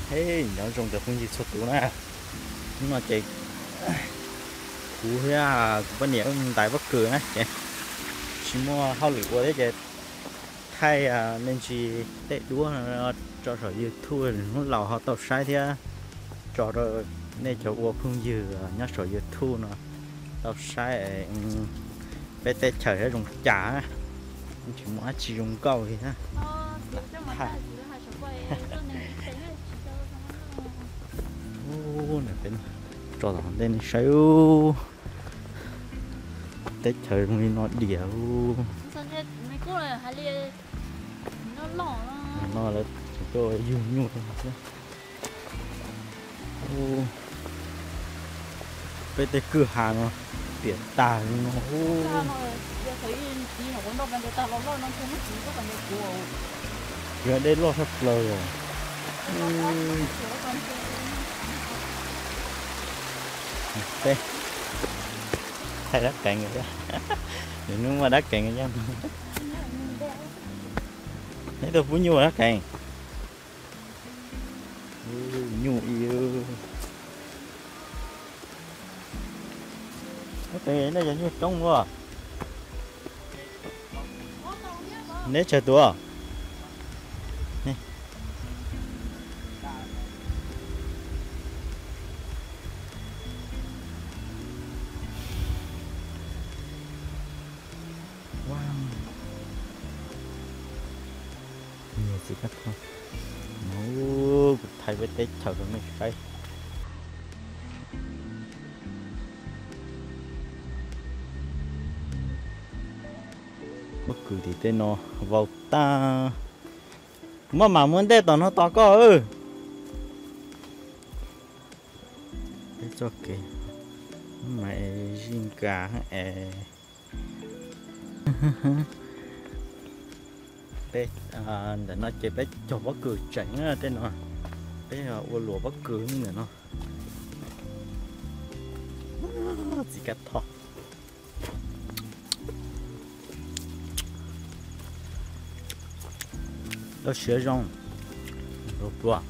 Hej, nyob zoo cov phooj ywg txhua tus na. Hnub no ces kuv thiab kuv poj niam wb ntais pob kws na ces tsis muaj hauj lwm ua thiab ces thaij me ntsis tej duab no tso saum YouTube, hnub laus ho tau saib thiab tso rau nej cov ua phooj ywg nyob saum YouTube no tau saib peb teb chaws thiab zoo cas, tsis muaj dab tsi zoo nkauj li na. Tso tom ntej nej saib, teb chaws zoo li no diam. No lawv tseem tuaj yug nyuj thiab. Peb tej kwj ha no piam tag li no. Yog dej loj tshaj plaws os. Peb thaij dab keev thiab, nws hnub muaj dab keev thiab. Neb tuaj pub nyuj dab keev. Nyuj ib. Ub, tej nej cov nyuj coob luaj. Neb tsawg tus? Nyias txiv kab thoj no, kuv thaij peb teb chaws rau nej saib. Pob kws tim tej no vau tag. Muab mam muab ntej tom no tos koj. Peb txoj kev mas zij nkas es peb ntawm no ces peb cog pob kws tseem tej no, peb ua luam pob kws ntawm no. Txiv kab thoj. Lub siab zoo. Pluas.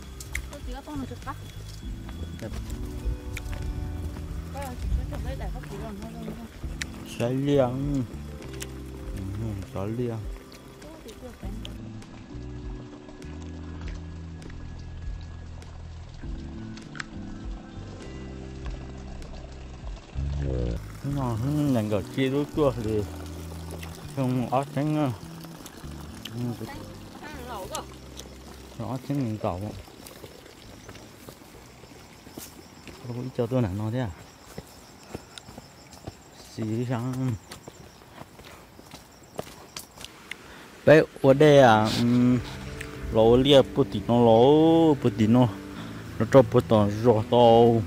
Saib liaj. Cov liaj. No nees nkaum tsib lub tuaj li, xyoo ob txhiab, ob txhiab nees nkaum. Ib co tuaj nram no thiab. Xis, peb ua dej los ua liaj puag tim no los, puag tim no los rau puag tom zos tau.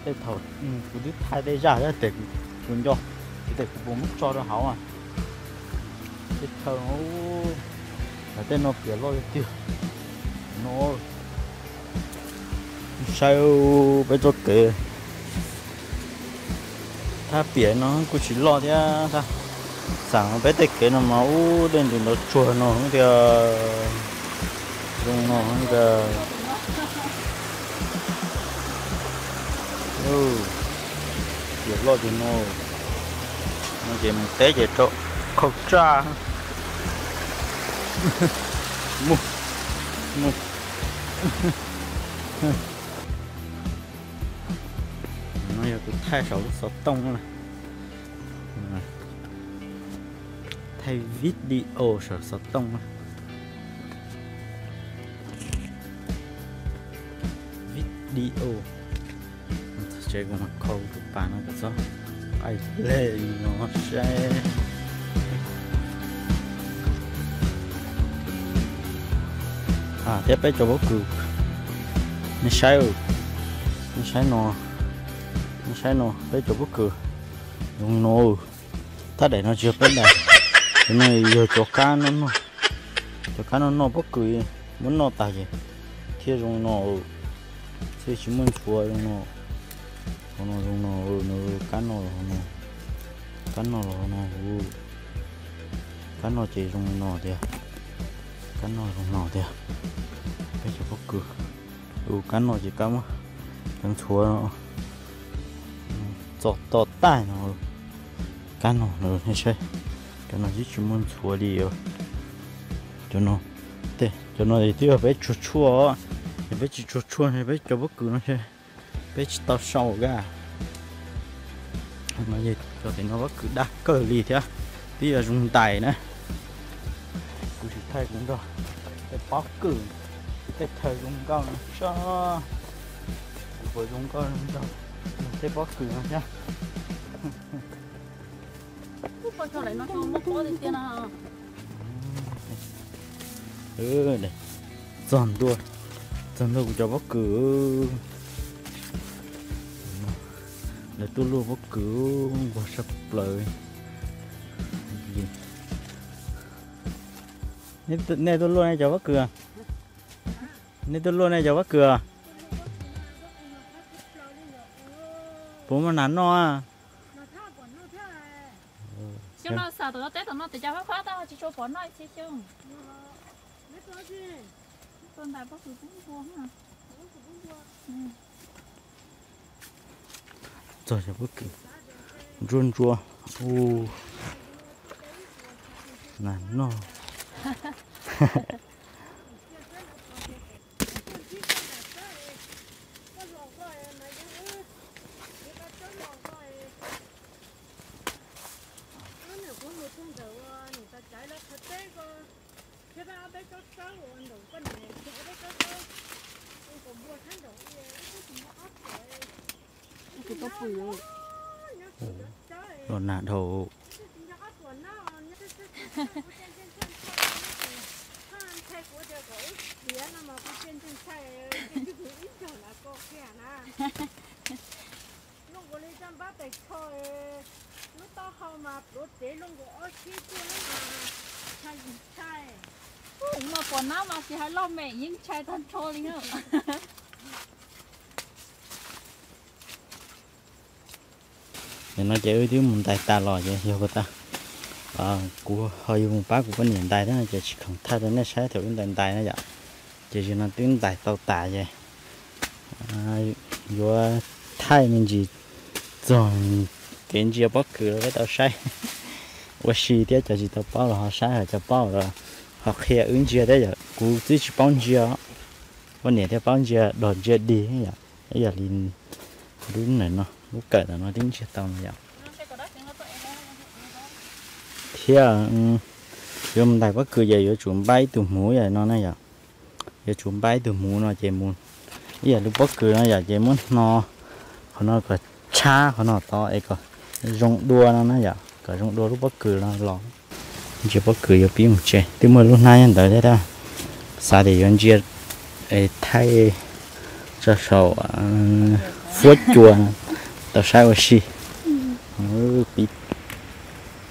Tej thaum kuv twb thaij tej zaj thiab tes kuv nco, tes kuv puas muab tso rau hauv. Tej chaw, tej no piam loj tiag tiag no. Saib peb txoj kev, thaj piam no kuj tsis loj thiab, xav peb tej kev no mas ub dej nti ntov tsuag no tiag. Zoo no tiag. Piam loj tiag no. No ces mus teb ces rau khau tsaj. Mus, mus. No yog kuv thaij saum lub xov tooj na. Thaij video saum xov tooj na. Video. Tsev kuv mas khau tus pas no kom txhob qaij leg li no saib. Thiab peb cov pob kws, nej saib, nej saib no, nej saib no peb cov pob kws zoo no. Thaj daim no tsis yog peb daim, no yog cov kab noj, cov kab noj noj pob kws, muab noj tas ces thiaj zoo no. Thiaj tsis muaj ntxhuav zoo no. Hauv no zoo no, kab noj los hauv no, kab noj los hauv no. Kab noj ces zoo li no tiag, kab noj zoo no tiag. Peb cov pob kws. Tus kab no ces kab muab cov ntxhuav txo to tag no, kab no saib, cov no twb tsis muaj ntxhuav li os. Cov no, cov no twb yog peb tsuag tshuaj, yog peb tsis tsuag tshuaj peb cov pob kws no peb tsis tau sau kab. Cov tim no pob kws daj kawg li thiab, twb yog zoo ntais na. Kuv sim thaij kuv nrog tej pob kws, tej chaw zoo nkauj no tso, kuv puas zoo nkauj nrog tej pob kws no thiab. Txog ntua, txog ntua kuv cov pob kws. Lawv tuaj luaj pob kws nquag sab plaws. Nej tuaj luaj nej cov pob kws? Nej tuaj luaj nej cov pob kws? Puas muaj nas noj? Xyoo no xav tom no teb tom no tes cas fab fab tab tsis tshua pom noj ib txhia xyoo. Tua ntais pob kws pub npua. Txog cov pob kws ntsuab ntsuab, u, nas noj. Los nag dhau. Lub nkaus li zaj npab tais tsho, lub taub hau mas pluav tev lub nkaus ob txhiab cuaj lub mas ntshai ntshai. Ub, no pom nab mas tsis hais loj mem yeej ntshai tag nrho li na. Nim no ces wb twb mus ntais tas los ces yog puas tas, kuv ho yuav mus pab kuv poj niam ntais thiab no ces tsis khoom thaij rau nej saib thaum wb ntais ntais na yom. Ces zaum no twb ntais tau tas ces yuav thaij me ntsis txog kev ntsia pob kws rau peb tau saib ua si thiab, cov tsis tau paub los ho saib, ho cov paub los ho qhia wb ntsia thiab yom. Kuv twb tsis paub ntsia, poj niam thiaj paub ntsia dog ntsia dig yom. Ib yam li lub ntawm no, lub kawm ntawm no twb ntsia tau no yom. Thiab yuav mus ntais pob kws ces yuav tsum npaj ib tug hmuv yam no na yom. Yuav tsum npaj ib tug hmuv no ces mus, ib yam li pob kws no yom, ces muab hno qhov no kom tshab qhov no tod es kom zoo dua no na yom, kom zoo dua lub pob kws no los. Ntsia pob kws yuav pib mus tsev, twb muaj lub hnab nyob ntawd thiab tab, xav tias yuav ntsia es thaij tso saum fuab cua tau saib ua si.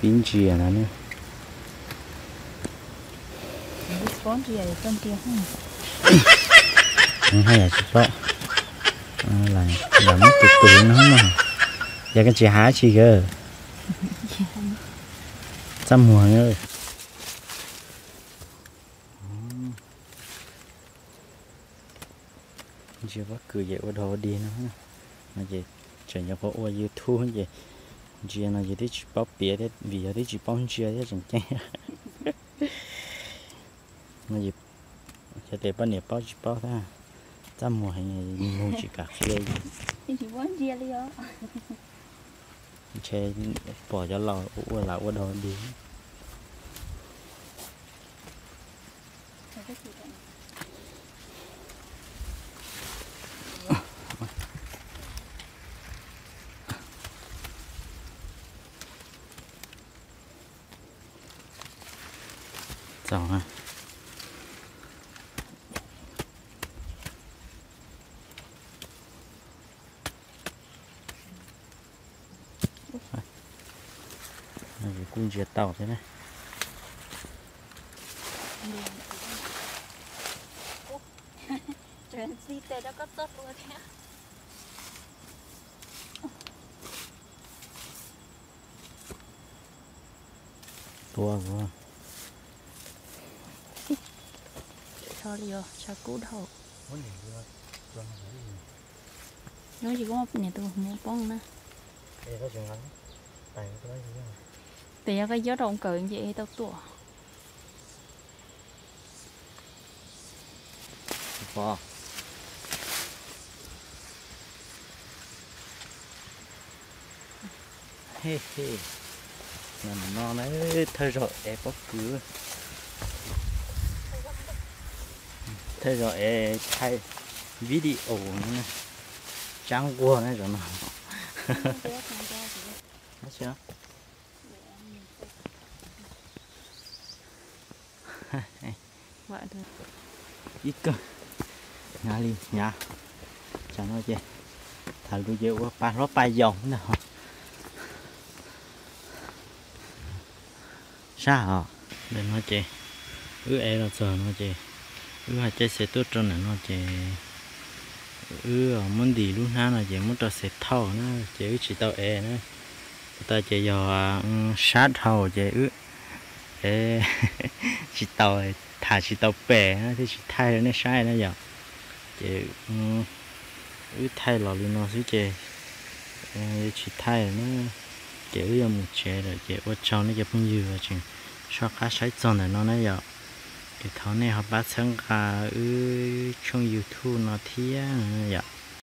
Pib ntsia no. Yam tsis paub, lam muab tus tus no, yog koj tsis hais tsis kawg, txaj muag. Ntsia pob kws ces ua dog ua dig no, no ces tseem nyuam qhuav ua YouTube ces ntsia no ces twb tsis paub piav thiab vim yog twb tsis paub ntsia thiab tseem ceeb. No ces xyov tes poj niam paub tsis paub thiab, txaj muag heev, mus tsis kam qhia. Ntshe pom cov laus ua lam ua dog dig. Txaus na. Kuj ntsia tau thiab na. Txiv tes rau koj txoj hlua thiab. Tua, tshav li os, tshav kub dhau. Hnub tsis koj niam tus hmuv poob na. Tes yog koj yob rau nkawd nce tau tuaj. He he, no na, thawj zaug es pob kws, thawj zaug es thaij video no, tsab nquag na zaum no. Ib kawg, hnyav li hnyav. Tsam no ces tham lus ces ua pa hlob pa yau ntag. Sab os, ntawm no ces wb ev los txog no ces wb hais caij xav tuaj rau ntawm no ces wb muab ntim lub hnab no ces muab rau xav thauj na, ces wb tsis tau ev na. Tau tas ces yog sab dhau ces wb ev tsis tau, tham tsis tau pem na thiaj tsis thaij rau nej saib na yom. Ces wb thaij los li no xwb ces yuav tsis thaij na. Ces wb yuav mus tsev lawm ces ua tsaug nej cov phooj ywg tseem soj qab saib txog ntawm no na yom. Ces thov nej ho pab txhawb nqa wb tshooj YouTube no thiab yom.